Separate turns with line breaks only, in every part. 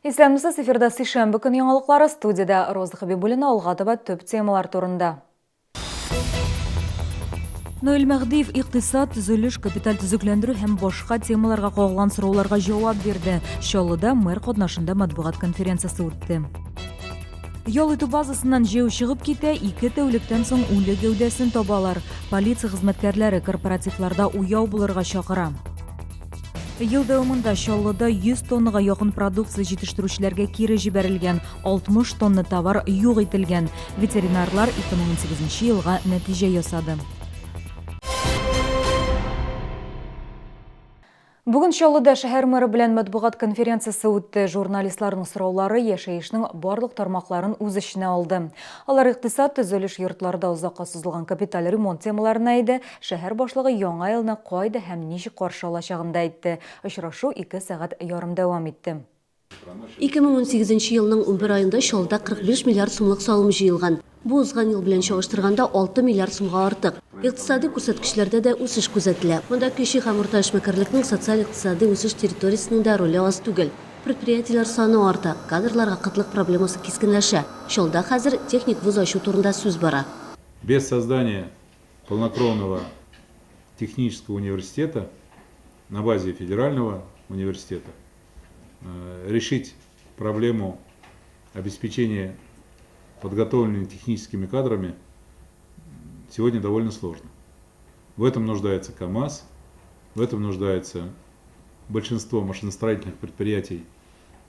Исәнмесез, эфирда сишәмбе көн яңалыклары, студиядә Роза Хәбибуллина, алга таба төп темалар турында. Наил Мәһдиев икътисад, төзелеш, капиталь төзекләндерү һәм башка темаларга кагылган сорауларга җавап бирде. Чаллыда мэр катнашында матбугат конференциясе үтте. Ял итү базасыннан җәяү чыгып китә, ике тәүлектән соң үле гәүдәсен табалар. Полиция хезмәткәрләре корпоративларда уяу булырга чакыра. Ел дәвамында Чаллыда 100 тоннага якын продукция җитештерүчеләргә кире җибәрелгән, 60 тонна товар юк ителгән. Ветеринарлар 2018 елга нәтиҗә ясады. Бүген Чаллыда шәһәр мэры белән матбугат конференциясе үтте. Журналистларның сораулары яшәешнең барлык тармакларын үз эченә алды. Алар икътисад, төзелеш, йортларда озакка сузылган капиталь ремонт темаларына иде. Шәһәр башлыгы Яңа елны кайда һәм ничек каршы алачагын да әйтте. Очрашу ике сәгать ярым дәвам итте.
2018 нче елның унбер аенда Чаллыда 45 миллиард сумлык салым җыелган. Бу узган ел белән чагыштырганда 6 миллиард сумга артык. Икътисади күрсәткечләрдә дә үсеш күзәтелә. Монда кече һәм урта эшмәкәрлекнең социаль-икътисади үсеш территориясенең дә роле аз түгел. Предприятиеләр саны арта, кадрларга кытлык проблемасы кискенләшә. Чаллыда хәзер техник вуз ачу турында сүз бара.
Без создания полнокровного технического университета на базе федерального университета решить проблему обеспечения подготовленными техническими кадрами сегодня довольно сложно. В этом нуждается КАМАЗ, в этом нуждается большинство машиностроительных предприятий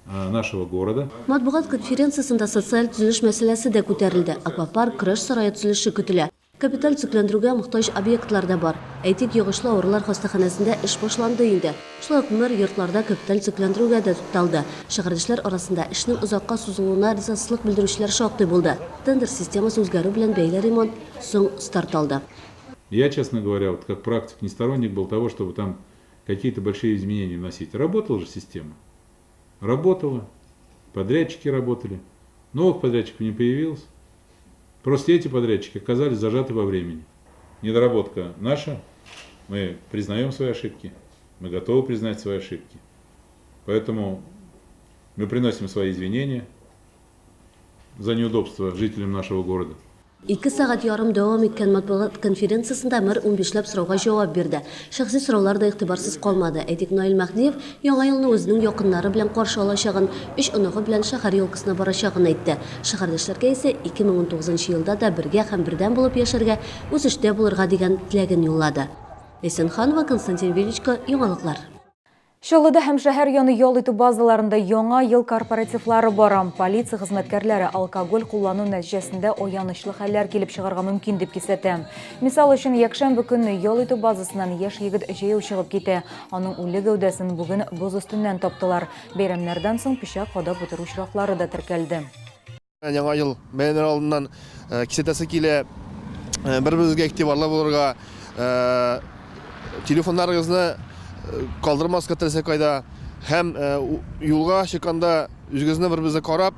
нашего города.
Матбугат конференциясендә социаль төзелеш мәсьәләсе дә күтәрелде. Аквапарк, Көрәш сарае төзелеше көтелә. Капиталь төзекләндерүгә мохтаҗ объектлар да бар. Әйтик, йогышлы авырулар хастаханәсендә эш башланды инде. Шулай ук мэр йортларда капиталь төзекләндерүгә дә тукталды. Шәһәрдәшләр арасында эшнең озакка сузылуына ризасызлык белдерүчеләр шактый булды. Тендер системасы үзгәрү белән бәйле ремонт соң старт алды.
Я, честно говоря, вот как практик, не сторонник был того, чтобы там какие-то большие изменения вносить. Работала же система. Работала. Подрядчики работали. Новых подрядчиков не появилось. Просто эти подрядчики оказались зажаты во времени. Недоработка наша. Мы признаем свои ошибки. Мы готовы признать свои ошибки. Поэтому мы приносим свои извинения за неудобства жителям нашего города.
Ике сәгать ярым дәвам иткән матбугат конференциясендә мэр унбишләп сорауга җавап бирде. Шәхси сораулар да игътибарсыз калмады. Әйтик, Наил Мәһдиев Яңа елны үзенең якыннары белән каршы алачагын, өч оныгы белән шәһәр елкасына барачагын әйтте. Шәһәрдәшләргә исә 2019 нчы елда да бергә һәм бердәм булып яшәргә, үсештә булырга дигән теләген юллады. Ләйсән Ханова, Константин Величко, Яңалыклар.
Чаллыда һәм шәһәр яны ял итү базаларында яңа ел корпоративлары бара. Полиция хезмәткәрләре алкоголь куллану нәтиҗәсендә аянычлы хәлләр килеп чыгарга мөмкин дип кисәтә. Мисал өчен, якшәмбе көнне ял итү базасыннан яшь егет җәяү чыгып китә. Аның үле гәүдәсен бүген боз өстеннән таптылар. Бәйрәмнәрдән соң пычак кадап үтерү очраклары да теркәлде.
Яңа ел бәйрәмнәре алдыннан кисәтәсе килә, бер-беребезгә игътибарлы булырга, телефоннарыгызны калдырмаска теләсә кайда һәм юлга чыкканда үзегезне бер-беребезне карап,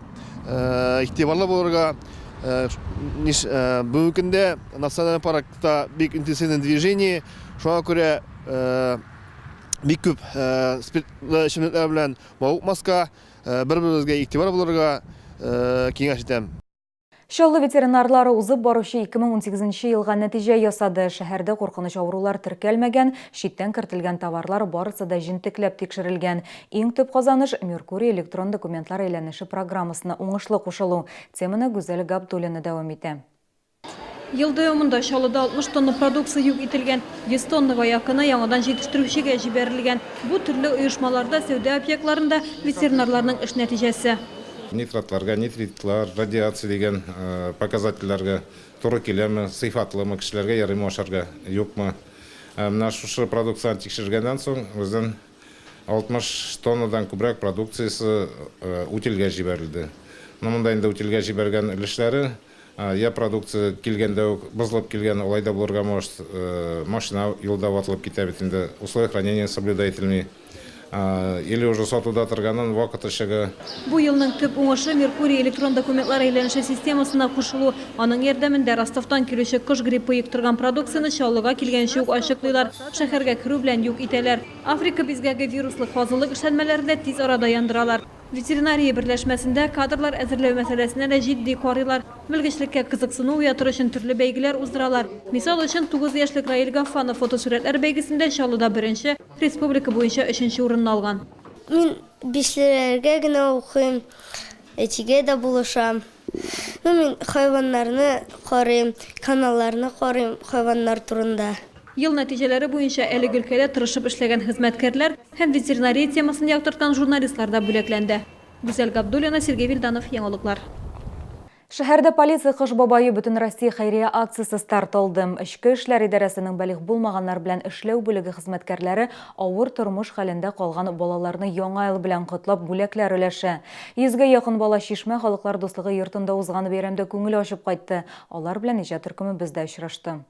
игътибарлы булырга. Бүгенге көндә националь паркта бик интенсивный движение, шуңа күрә бик күп спиртлы эчемлекләр белән мавыкмаска, Бер-беребезгә игътибар булырга киңәш итәм.
Чаллы ветеринарлары узып баручы 2018 елга нәтиҗә ясады. Шәһәрдә куркыныч авырулар теркәлмәгән, читтән кертелгән товарлар барысы да җентекләп тикшерелгән. Иң төп казаныш, Меркурий электрон документлар әйләнеше программасына уңышлы кушылу. Теманы Гүзәл Габдуллина дәвам итә.
Ел дәвамында Чаллыда 60 тонна продукция юк ителгән, 100 тоннага якыны яңадан җитештерүчегә җибәрелгән. Бу, төрле оешмаларда, сәүдә объектларында ветеринарларның эш нәтиҗәсе.
Нитратларга, нитритлар, радиация дигән показательләргә туры киләме, сыйфатлымы, кешеләргә ярыймы ашарга, юкмы. Менә шушы продукцияне тикшергәннән соң, безнең 60 тоннадан күбрәк продукциясе утильгә җибәрелде. Ну, монда инде утильгә җибәргән өлешләре, я продукция килгәндә үк бозылып килгән, алай да булырга может, машина юлда ватылып китә бит инде, условия хранения соблюдать ителми, или уже сатуда торганын вакыты чыгы.
Бу елның төп уңышы, Меркурий электрон документлар әйләнеше системасына кушылу. Аның ярдәмендә Ростовтан килүче кош гриппы йоктырган продукцияне Чаллыга килгәнче үк ачыклыйлар, шәһәргә керү белән юк итәләр. Африка бизгәге вируслы казылык эшләнмәләрен дә тиз арада яндыралар. Ветеринария берләшмәсендә кадрлар әзерләү мәсьәләсенә дә җитди карыйлар. Белгечлеккә кызыксыну уятыр өчен төрле бәйгеләр уздыралар. Мисал өчен, тугыз яшьлек Раил Гаффанов фотосурәтләр бәйгесендә Чаллыда беренче, республика буенча өченче урынны алган.
Мин бишлеләргә генә укыйм, әтигә дә булышам. Ну, мин хайваннарны карыйм, каналларны карыйм хайваннар турында.
Ел нәтиҗәләре буенча әлеге өлкәдә тырышып эшләгән хезмәткәрләр һәм ветеринария темасын яктырткан журналистлар да бүләкләнде. Гүзәл Габдуллина, Сергей Вильданов, Яңалыклар.
Шәһәрдә Полиция Кыш бабае Бөтенроссия хәйрия акциясе старт алды. Эчке эшләр идарәсенең балигъ булмаганнар белән эшләү бүлеге хезмәткәрләре авыр тормыш хәлендә калган балаларны Яңа ел белән котлап бүләкләр өләшә. Йөзгә якын бала Чишмә халыклар дуслыгы йортында узган бәйрәмдә күңел ачып кайтты. Алар белән иҗат төркемебез дә очрашты.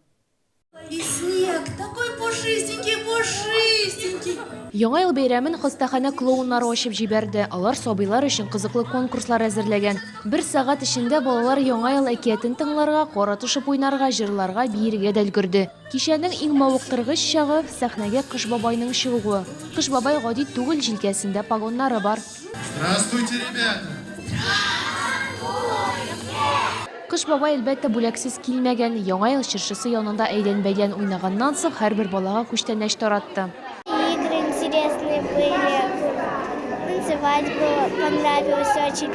И снег такой пушистенький, пушистенький.
Яңа ел бәйрәмен хастаханә клоуннары ачып җибәрде. Алар сабыйлар өчен кызыклы конкурслар әзерләгән. Бер сәгать эчендә балалар Яңа ел әкиятен тыңларга, кар атышып уйнарга, җырларга, биергә дә өлгерде. Кичәнең иң мавыктыргыч чагы, сәхнәгә Кыш бабайның чыгуы. Кыш бабай гади түгел, җилкәсендә погоннары бар.
Здравствуйте, ребята!
Кыш бабай, әлбәттә, бүләксез килмәгән. Яңа ел чыршысы янында әйлән-бәйлән уйнаганнан соң, һәрбер балага күчтәнәч таратты.
Игры интересные были, танцевать было понравилось очень.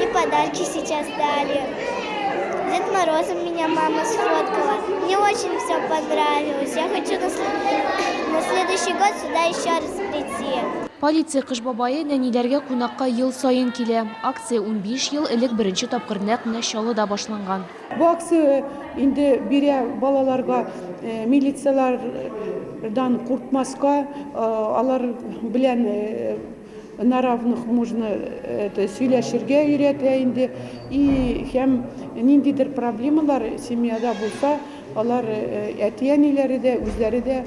И подарки сейчас дали. С Дед Морозом меня мама сфоткала. Мне очень все понравилось. Я хочу на, на следующий год сюда еще раз прийти.
Полиция Кыш бабае нәниләргә кунакка ел саен килә. Акция 15 ел элек беренче тапкыр нәкъ менә Чаллыда башланган.
Бу акция инде бирә балаларга милицияләрдән куркмаска, алар белән на равных можно это сөйләшергә өйрәтә инде. И һәм ниндидер проблемалар семьяда булса, алар әти-әниләре дә, үзләре дә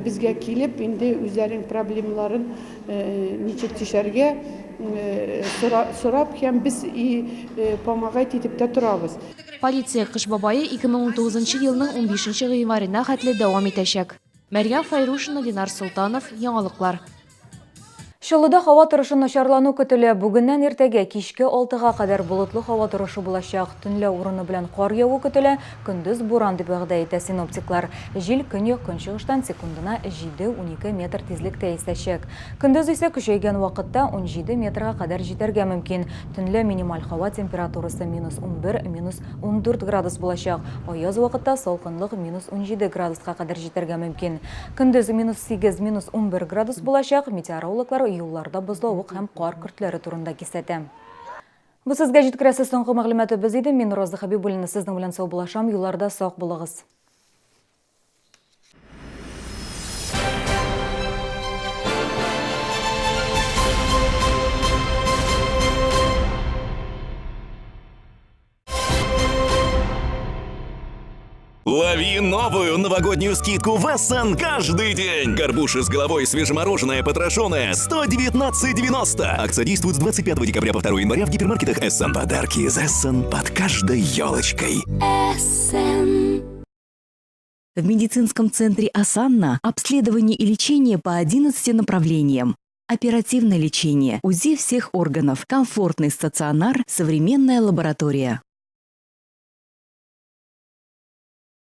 безгә килеп, инде үзләренең проблемаларын ничек чишәргә сорап һәм без и помогать итеп тә торабыз.
Полиция Кыш бабае 2019 елның унбишенче гыйнварына хәтле дәвам итәчәк. Мәрьям Фәйрушина, Ленар Солтанов, Яңалыклар.
Чаллыда һава торышы начарлану көтелә. Бүгеннән иртәгә кичке алтыга кадәр болытлы һава торышы булачак. Төнлә урыны белән кар яву көтелә, көндез буран дип вәгъдә итә синоптиклар. Җил көньяк-көнчыгыштан секундына 7-12 метр тизлектә исәчәк. Көндез исә көчәйгән вакытта 17 метрга кадәр җитәргә мөмкин. Төнлә минималь һава температурасы минус 11, минус 14 градус булачак, аяз вакытта салкынлык минус 17 градуска кадәр җитәргә мөмкин. Көндез минус 8, минус 11 градус булачак, метеорологлар юлларда бозлавык һәм кар көртләре турында кисәтә. Бу сезгә җиткерәсе соңгы мәгълүматыбыз иде. Мин Роза Хәбибуллина сезнең белән саубуллашам. Юлларда сак булыгыз.
Лови новую новогоднюю скидку в Эссен каждый день. Горбуша с головой свежемороженое потрошенное 119,90. Акция действует с 25 декабря по 2 января в гипермаркетах Эссен. Подарки из Эссен под каждой елочкой.
Эссен. В медицинском центре «Асанна» обследование и лечение по 11 направлениям. Оперативное лечение, УЗИ всех органов, комфортный стационар, современная лаборатория.